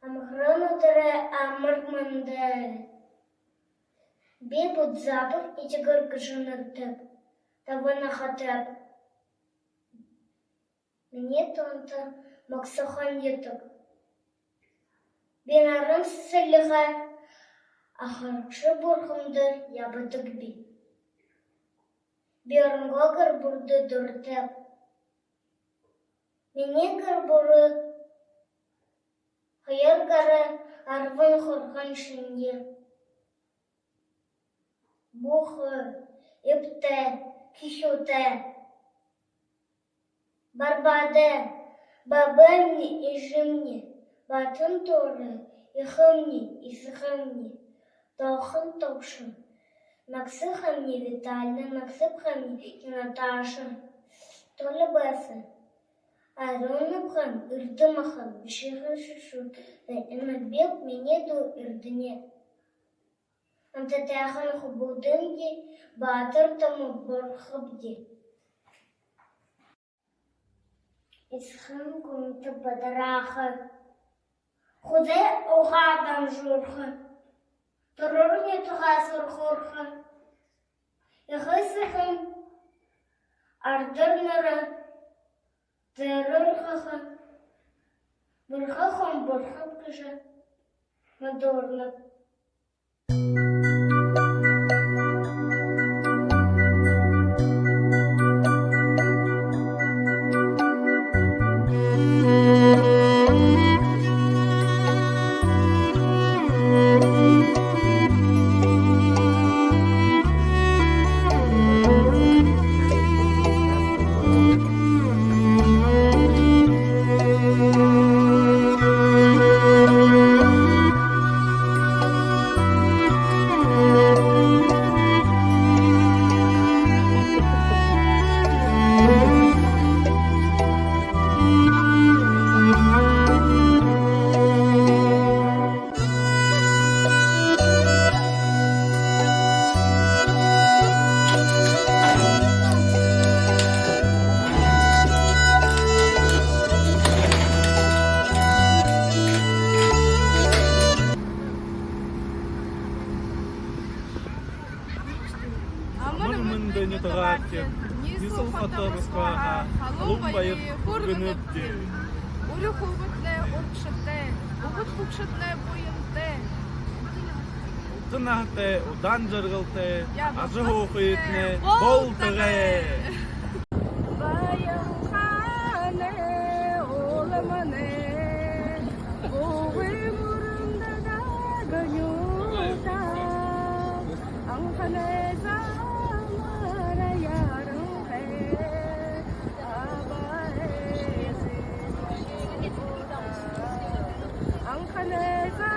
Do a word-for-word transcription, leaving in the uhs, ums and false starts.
Амаран үдэрэй амар мэндэ! Би Будзапов Этигэр гэжэ нэрэтэйб, табан наһатайб. Минии тоонто Могсохон нютаг. Би наран сэсэрлигэй Ахарагша бурханда ябадаг би. Би оронгоо гэр бүлэдэ дуратайб. Минии гэр бүлэ хоёр гарай арбан хурган шэнги. Бүхэ эбтэй, хэшүүтэй. Барбаадай баабаймни, эжымни, Батан Толи, эхэмни, эсэгэмни, Тохон Тобшон, нагаса ахамни Виталий, нагаса абгаймни Наташа, Толи байса, Арюун абгайм, Эрдэм ахам, бишыхан шүшүүн, энэ бэшэ минии дүү Эрдэни. Амтатайхан хүбүүдынь, баатар томо бурхабди. Эсэгэм гүнтэ бадарааха, хүдөө угаа дамжуулха, түрэл нютагаа сургуулха, эхэ эсэгэм арад нэрэ дээрэ үргэхэ, бэрхэ хүн бурхаб гэжэ мэдүүлнэб. Амар мэндэ, нютагаархид! Ниислэл хото Москваһаа халуун баяр хүргэнэбди. Үри хүүгэднай урагшатай, үбгэд хүгшэднай буянтай, ута наһатай, удаан жаргалтай ажаһуухатнай болтогой! Баян хаанай уламнай үгы мүрэндэдэг нютаг, анханай замаар яранхай абаһан, анханай за-